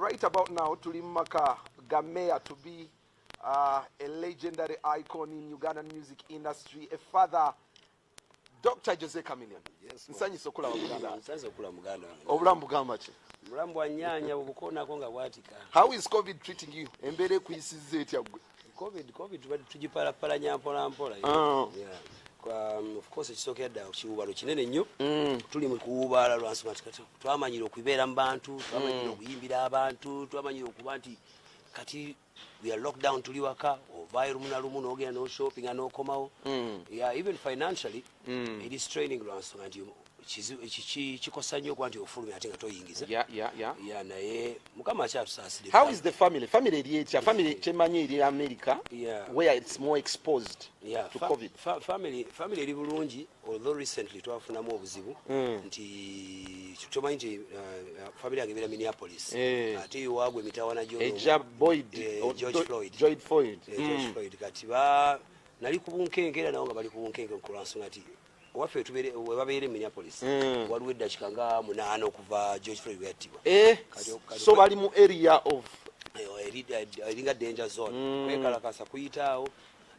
Right about now tuli mu maka ga mayor to be, a legendary icon in Ugandan music industry, a father, Dr. Jose Chameleone. Yes. Nsanyuse okulaba muganda wange. Nsanze okula, muganda wange. Obulamu bugamba ki? Obulamu bwa nnyanya bubukoonako nga bwatika. How is COVID treating you? Embeera ekuyisizza etya gwe? COVID tubadde tugipalapalanya mpola mpola. Ah. Yeah. Of course, ekisookera ddala kiwuubalo kinene nnyo. Tuli mu kuwuubaala lwansonga nti kati twamanyire okubeera mu bantu, twamanyire okuyimbira abantu, twamanyire okuba nti kati we are lockdown, tuli waka, ovaayo lumu na lumu n'ogenda n'oshoppinga n'okomawo. Yeah, even financially it is training lwansonga nti kikosa nnyo okuba nti ofulumya ate nga toyingiza. Yeah, naye Mukama akyatusaasire. How is the family? Family eri etya? Family kyemanyi eri America, where it's more exposed to COVID. Family eri bulungi, although recently twafunamu obuzibu nti tomanyi nti family yange ebeera Minneapolis. Ate iwaagwe emitawana. Eja Boyd, George Floyd. George Floyd. George Floyd. Kati ba nali ku bunkenke era nabo nga bali ku bunkenke kulwansonga nti owaffe we babeera e Minneapolis waliwo eddakika nga 8 okuva George Floyd we yattibwa. So bali mu area of Eringa danger zone. Kwekalakasa kuyitaawo,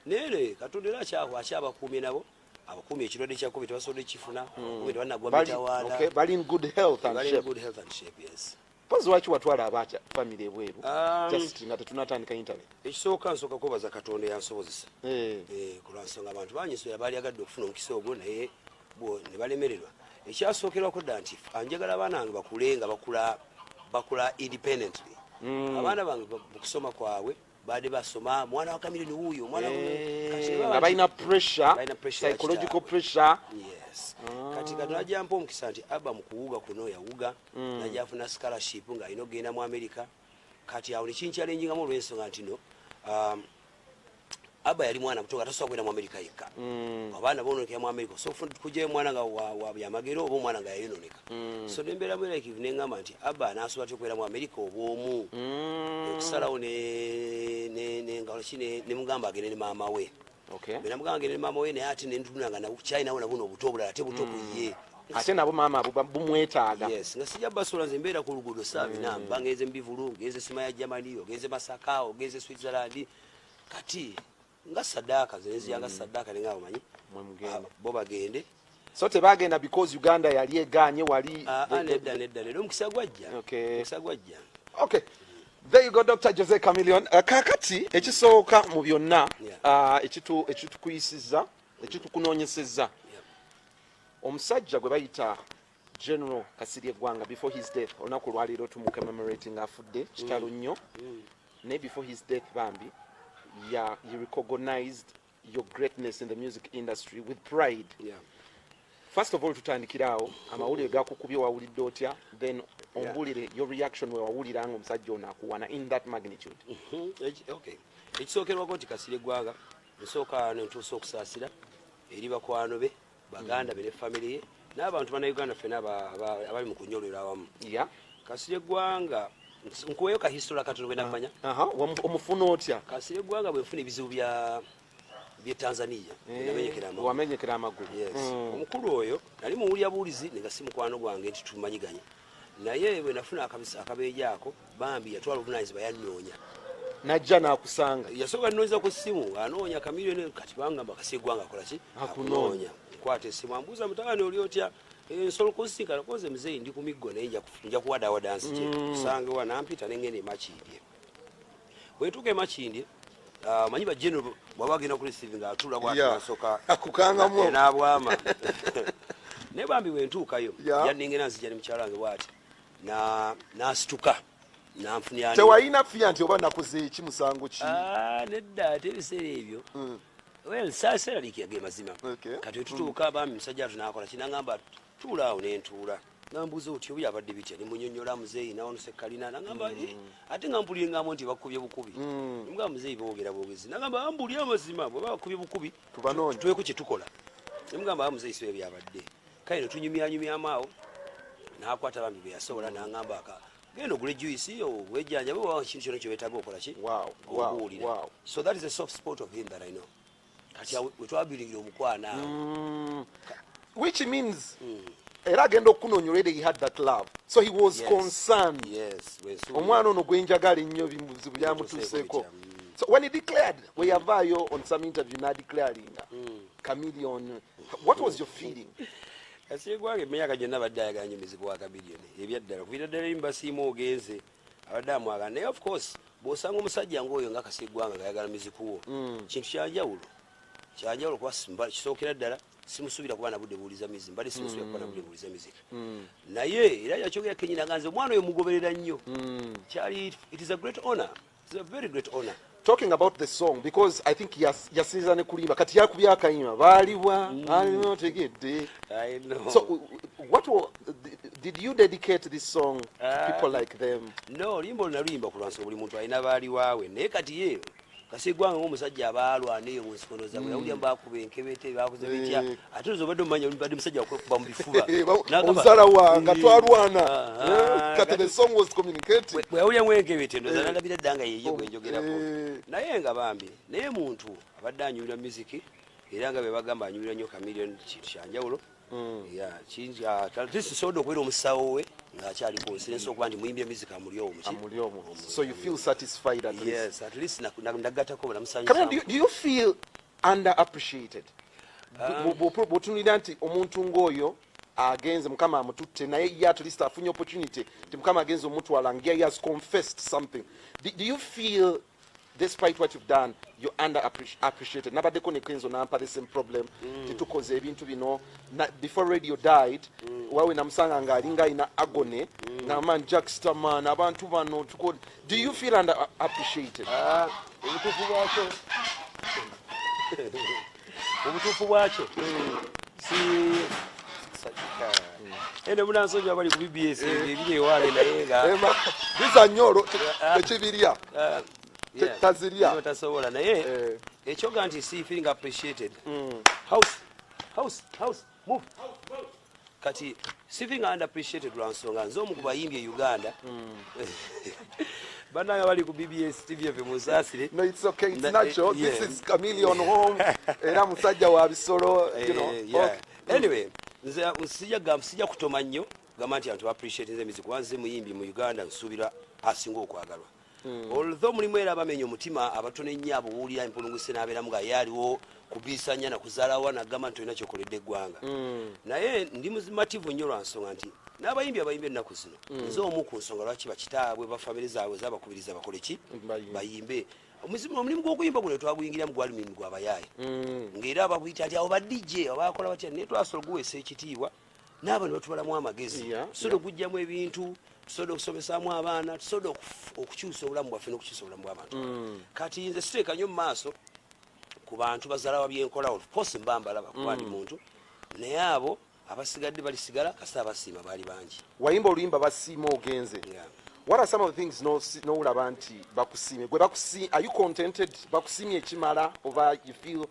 naye Katonda era akyabakuumye nabo, abakuumye ekirwadde kya COVID tebasobodde kifuna, abakuumye tebanagwa mitawaana. Okay, bali in good health and Bali in shape. good health and shape, yes. Pozi lwaki watwala abacha family ebweru just nga tetunatandika interview? Ekisooka, nsooka kwebaza Katonda eyansobozesa. Kulwansonga abantu bangi baali agadde okufuna omukisa ogwo naye bo ne balemererwa. Ekyasookerwako ddala nti njagala abaana bange bakule nga bakula independently. Abaana bange mu kusoma kwabwe baadde basoma mwana wa Chameleone wuuyo, omwana kati ne baba nga nti balina pressure, Balina pressure ya psychological kitaabwe. pressure. Yes. Kati Katonda ajampa omukisa nti Abba mu kuwuga kuno yawuga najja afuna scholarship ng'alina okugenda mu America. Kati awo nekinchallengingamu olw'ensonga nti no Abba yali mwana muto nga tasobola kugenda mu America yekka. Abaana bononekera mu America, so kujjayo omwana nga wa byamagero oba omwana nga yayononeka. So nembeeramu like neŋŋamba nti Abba anaasobola atya okubeera mu America obwomu? Okusalawo ne mugamba agende ne maama we. Bwe namugamba agende ne maama we, naye ate nentunula nga kyalinawo nabuno obuto obulala ate buto ku ye. Ate nabo maama abo bumwetaaga. Yes, nga sijja basobola. Nze mbeera ku luguudo saa bina, mba ngenze mu bivulu, ngenze sima ya Germany, ogenze Masaka, ogenze Switzerland. Kati nga saddaaka nze nenziyanga saddaaka nenga omanyi Mwe mugende. Bo bagende. So tebagenda because Uganda yali eganye wali? Ah, nedda, nedda, nedda, omukisa gwajja. Omukisa gwajja. Okay, there you go, Dr. Jose Chameleone. Kakati ekisooka mu byonna, ekitukuyisizza, ekitukunoonyesezza, omusajja gwe bayita General Kasirye Eggwanga, before his death, olunaku olwaleero tumucommemorating, afudde kitalo nnyo, naye before his death bambi he recognized your greatness in the music industry with pride. First of all, tutandikiraawo, amawulire gakukubye wawulidde otya? Then ombulire your reaction we wawulira nga omusajja ono akuwana in that magnitude. Okay, ekisookerwako nti Kasirye Eggwanga, nsooka nentuusa okusaasira eri bakwano be, baganda be ne family ye n'abantu Bannayuganda ffena abali mu kunyolera awamu. Kasirye Eggwanga, nkuweyo ka history katono bwe namanya. Aha, omufuna otya? Kasirye Eggwanga, bwe nfuna ebizibu bye Tanzania, namenyekera amagulu. Wamenyekera amagulu. Yes. Omukulu oyo nali muwulya buwulizi nga si mukwano gwange nti tumanyiganye, naye bwe nafuna akabeeja ako, bambi yatwala obuvunanyizibwa, yannoonya. Najja n'akusanga? Yasooka nnoonyeza ku ssimu, anoonya Chameleone. Kati bangamba Kasirye Eggwanga akola ki? Akunoonya. Nkwata essimu, ambuuza, "Mutabani, oli otya? Nsobola okusinkana?" Koze muzeeyi, ndi ku miggo, naye nja kuwadawada nzije kusange wa. Nampita nengenda emakindye. Bwe ntuuka emakindye, manyi ba general bwaba agenda ku receive nga atula bwati, nasooka Akukangamu. N'abwama. Naye bambi bwe ntuukayo, yannengera nzija ne mukyala wange bwati, n'asituka nanfunya. Tewalina fiya nti oba nakoze eki, musango ki? Ah, nedda, ate ebiseera ebyo, well, saaseeraliikira ge mazima. Kati wetutuuka, bambi musajja atu nakola kinagamba, "Tuula awo." Nentuula, nambuuza, "Otyo byabadde bitya?" Nemunyonyola, "Muzeeyi, nawonose kalina." Nagamba, "Eh," ate nga mpulire ngambo nti bakubye bukubi. Nemugamba, "Muzeeyi, boogera bwogezi." Nagamba, "Ambulye amazima, bwe bakubye bukubi Tubanoonye. tuweko kyetukola." Nemugamba, "Ah, muzeeyi, sibe byabadde." Kale netunyumyanyumyamu awo, nakwata bambi bwe yasobola, nangamba, "Aka genda ogule juice wejjanjabe oba kintu kyona kyewetaaga okola ki obuwulira." So that is a soft spot of him that I know. Kati awo wetwabiringira omukwano awo. Which means Era agenda okunoonya, already he had that love, so he was concerned. Yes, wensuubira. Omwana ono gwenjagala ennyo, bimuzibu byamutuuseeko. Bitya. So when he declared, we yavaayo on some interview n'adeclaringa Chameleon, what was your feeling? Kasirye Ggwanga emyaka gyonna abadde ayagala nnyo music wa Chameleon, ebyaddala kuviira ddala eri mubasiima ogenze abadde amwagala. Naye of course bw'osanga omusajja ngaoyo nga Kasirye Ggwanga ng'ayagala music wo, kintu kyanjawulo kuba kisookera ddala simusuubira kuba nabudde buwuliza music, mbadde simusuubira kuba nabudde buwuliza music. Naye era yakyogera kenyini aganze omwana oyo mugoberera nnyo. Kyali, it is a great honor, it is a very great honor. Talking about the song, because I think yasinza ne kulimba kati yakubye akayimba baaliwa baaliwa otegedde. I know. So did you dedicate this song to people like them? No, oluyimba olwo naluyimba ku lwansonga buli muntu alina baali waawe, naye kati ye Kasirye Ggwanga ng'omusajja abaalwana eyo mu nsikono zaabwe, yawulira bakuba enkebete, bakuze bitya. Ate ozo obadde omumanya obadde musajja wakwekuba mu bifuba. Omusala wanga twalwana. Kati the song was communicating. Bwe yawuliramu enkebete, ndoza nalabira dda nga yeye gwenjogerako. Naye nga bambi naye muntu abadde anyumira music, era nga bwe bagamba anyumira nnyo Chameleon, kintu kyanjawulo. Yeah, at least nsobodde okubeera omusawo we ng'akyali ku nsi, nensobola okuba nti muyimbye music amuli omwo muki? Amuli omwo. So you feel satisfied at least? Yes, at least nagattako namusanyusa. Chameleon, do you feel underappreciated? Bw'otunuulira nti omuntu ng'oyo agenze, Mukama amututte, naye ye at least afunye opportunity nti Mukama agenze omutwala nga he has confessed something, do you feel despite what you've done you're under appreciated? Nabaddeko ne Kenzo nampa the same problem. Tetukoze ebintu bino. Before Radio died, wawe namusanga ng'alinga alina agony, ng'amba Jackster man, abantu bano do you feel under appreciated? Ah, obutuufu bwakyo si ene munansonyi abali ku BBS ebiri ewaale, naye nga Ema, bizanyo olwo tekibirya. Ah, yeah. Tazirya. Tasobola naye ekyoga nti si feeling appreciated. House, house, house, move. Kati si feeling underappreciated lwa nsonga nze omu ku bayimbi e Uganda. Bannange bali ku BBS TV ffe musaasire. No, it's okay, it's natural. This is Chameleon home. Era musajja wa bisolo. Yeah. Okay. Anyway, nze sijja kutoma nnyo gamba nti abantu appreciate nze music, kuba nze muyimbi mu Uganda nsuubira asinga okwagalwa, although mulimu era abamenya omutima abatono ennyo, abo owulira empulunguse n'abeeramu nga ye aliwo kubiisanya nakuzaalawa nagamba nti olina kyokoledde eggwanga. Naye ndi mumativu nnyo lwa nsonga nti n'abayimbi abayimbi ennaku zino, nze omu ku nsonga lwaki bakitaabwe bafamire zaabwe zabakubiriza bakole ki? Bayimbe. Bayimbe. Omulimu gw'okuyimba guno twaguyingiramu gwali mulimu gwabayaaye, ng'era abakuyita nti abo ba DJ abakola batya, naye twasobola oguweesa ekitiibwa n'abo ne batubalamu amagezi. Tusobola okugyamu ebintu, tusobola okusomesaamu abaana, tusobola okukyusa obulamu bwaffe n'okukyusa obulamu bw'abantu. Kati nze siteeka nnyo mu maaso ku bantu bazalawa byenkola. Of course mba mbalaba kuba ndi muntu, naye abo abasigadde balisigala kasita abasiima baali bangi. Wayimba oluyimba basiima ogenze. Yeah. What are some of the things nowulaba nti bakusiimye gwe are you contented, bakusiimye ekimala, oba you feel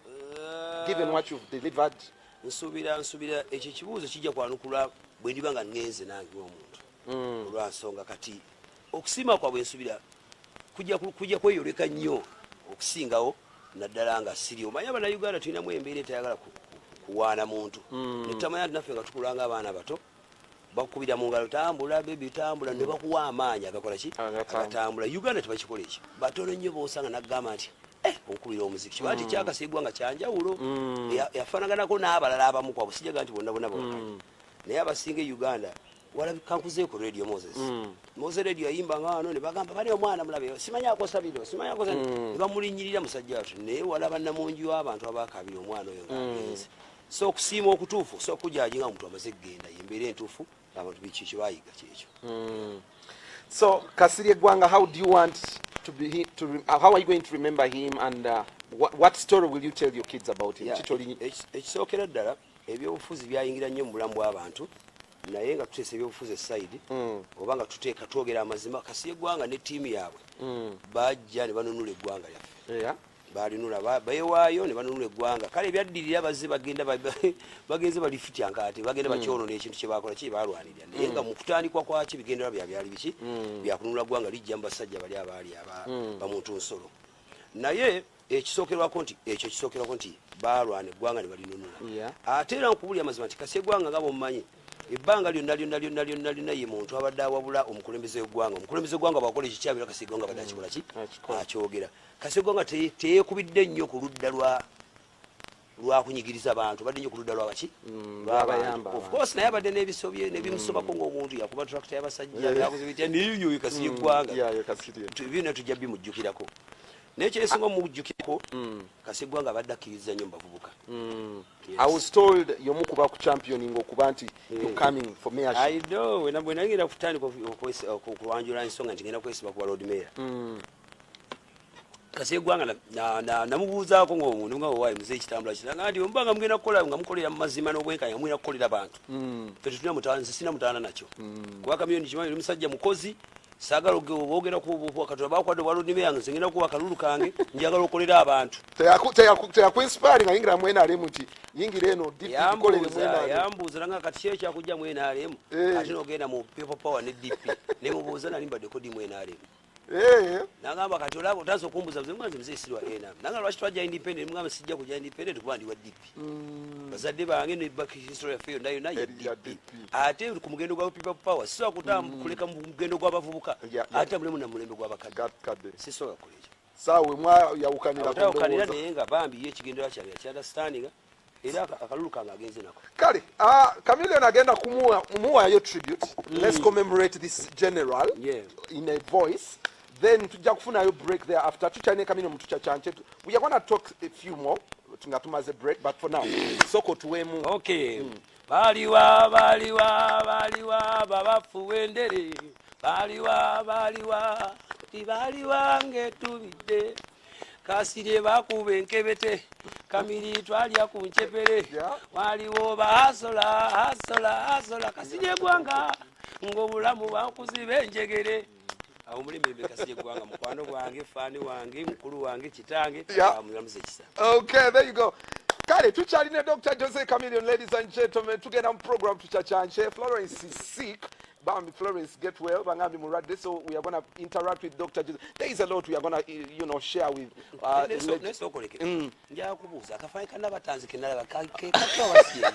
given what you've delivered? Nsuubira ekyo ekibuuzo kijja kwanukula bwe ndiba nga ŋŋenze nange omuntu, olwansonga kati okusiima kwabwe nsuubira kujja kweyoleka nnyo okusingawo, naddala nga siri. Omanyi Abannayuganda tulinamu embeera etayagala kuwaana muntu, netutamanya nti naffe nga tukulanga abaana bato bakubira mu ngalo, tambula baby tambula, ne bakuwa amaanyi agakola ki? Agatambula. Agatambula. Uganda tebakikola ekyo, batono nnyo bosanga nagamba nti onkubira omuziki kiba nti kyakasa eggwanga kyanjawulo. Yafaanaganako n'abalala abamu kwabwe, sijaga nti bonna bonna bawakanya, naye abasinga e Uganda walabika nkuzeeko Radio Moses. Moses Radio yayimba nga wano ne bagamba bali omwana mulabe simanyi akosa bino, simanyi akosa, ne bamulinnyirira musajja watu, naye walaba namungi w'abantu abakabira omwana oyo ng'agenze. So okusiima okutuufu so okujajinga omuntu amaze kugenda, yembeera entuufu abantu biki kyebayiga kyekyo. So Kasirye Gwanga, how do you want to be to how are you going to remember him, and what story will you tell your kids about him? Yeah, Kikyoli- ekisookera ddala ebyobufuzi byayingira nnyo mu bulamu bw'abantu, naye nga tuteesa ebyobufuzi eside oba nga tuteeka twogera amazima, Kasirye Eggwanga ne ttiimu yaabwe bajja ne banunula eggwanga lyaffe. Balinula, beewaayo ne banunula eggwanga. Kale ebyaddirira bazze bagenda bagenze balifutya nkaate, bagenda bakyonona ekintu kyebakola ki balwanirira, naye nga mu kutandikwa kwaki bigendera bya byali biki byakununula ggwanga lijja mu basajja bali abaali aba bamuntu nsolo. Naye ekisookerwako nti ekyo kisookerwako nti balwana eggwanga ne balinunula. Ate era nkubulya amazima nti Kasirye Eggwanga nga bwomumanyi Ebbanga lyonna lyonna lyonna lyonna lyonna ye muntu abadde awabula omukulembeze w'eggwanga. Omukulembeze w'eggwanga bw'akola ekikyabira, Kasirye Ggwanga abadde akikola ki? Akikola. Akyogera. Kasirye Ggwanga teyeekubidde nnyo ku ludda lwakunyigiriza bantu, badde nnyo ku ludda lwabaki? Lw'abayamba. Of course, naye abadde n'ebisobye n'ebimusobako ng'omuntu, yakuba tractor y'abasajja, yakoze bitya, naye yoyo Kasirye Ggwanga. Yeah, yo Kasirye. Byonna tujja bimujjukirako, naye kyesinga omujjukirako, Kasirye Ggwanga abadde akkiriza nnyo mu bavubuka. Yes. I was told y'omu kuba ku championing okuba nti you're coming for mayorship. I know, bwe nagenda kutandika okulwanjula ensonga nti ngenda kwesiba ku Lord Mayor, Kasirye Ggwanga namubuuzaako ng'omuntu nga owaayi muzeeyi kitambula kiranga nti omuba nga mugenda kukola nga mukolera mu mazima n'obwenkanya, mugenda kukolera bantu. Ffe tetulina mutawaana, nze sirina mutawaana nakyo, kuba Kamiyoni kimanyi oli musajja mukozi. Saagala boogera ku Katonda bakwadde obwa Lord Mayor, nze ngenda kuwa akalulu kange, njagala okolera abantu. Teyakuinspiring nga yingira mu NRM nti yingira eno DP tukolere mu Yambuuza. NRM? Yambuuza nanga kati ki ekyakujja mu NRM ate n'ogenda mu People Power ne DP? Nemubuuza nali mbaddeko di mu NRM. Nagamba kati olaba otanza okumbuza nze mwanze muzeeyi siri wa NRM. Nagamba lwaki twajja independent? Mugamba sijja kujja independent kuba ndi wa DP. Bazadde bange ne back history yaffe yonna yonna ya Eri ya DP. DP. Ate ku mugendo gwa People Power sisobola kuleka mu mugendo gw'abavubuka ate mulemu na mulembe gw'abakadde. Kadde. Sisobola kukola ekyo. Saawe mwayawukanira ku Awutawakanira ndowooza. Naye nga bambi ye ekigendera kyange yakyunderstandinga, era akalulu kange agenze nako. Kale Chameleon agenda kumuwayo tribute. Let's commemorate this general in a voice, then tujja kufunayo break there. After, tukyalina Chameleon mutukyakyanche. We are gonna talk a few more nga tumaze break, but for now soko tuwemu. Okay. Baliwa, baliwa, baliwa babafuwa endere? Baliwa, baliwa tibaliwa ngetubidde? Kasirye bakuba enkebete, Kamiri twalya ku ncepere. Waliwo bahasola hasola hasola, Kasirye Gwanga ng'obulamu bakuziba enjegere. Awo mulimirembe Kasirye Gwanga, mukwano gwange, faani wange, mukulu wange, kitange. Amulamuze ekisa. Okay, there you go. Kale tukyalina Dr. Jose Chameleon, ladies and gentlemen. Tugenda mu program tukyakyanche. Florence is sick. Bambi Florence, get well. Bangambi mulwadde, so we are going to interact with Dr. Jose. There is a lot we are going to share with Nesookoleke, njagala kubuuza akafaanyi kanabatanzi kenalaba kakawasyeyo.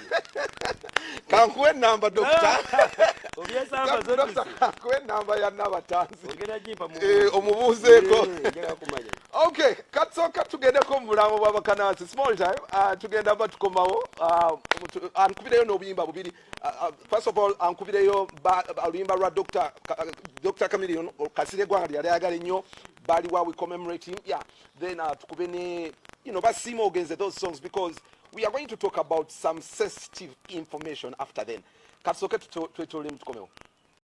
Kankuwe namba, doctor. Obyesamba. Doctor, kankuwe namba ya Nabatanzi. Ogenda gimpa. Eh, omubuuzeeko. Njagala kumanya. Okay, kasooka tugendeko mu bulamu bw'abakanansi small time. Tugenda ba tukomawo. Ankubireyo n'obuyimba bubiri. First of all, ankubireyo oluyimba lwa Dr. Chameleon Kasirye Gwanga lyali ayagala ennyo, baliwa, we commemorate him. Yeah, then tukube ne basiima ogenze, those songs, because we are going to talk about some sensitive information after. Then kasooke twetolemu tukomewo.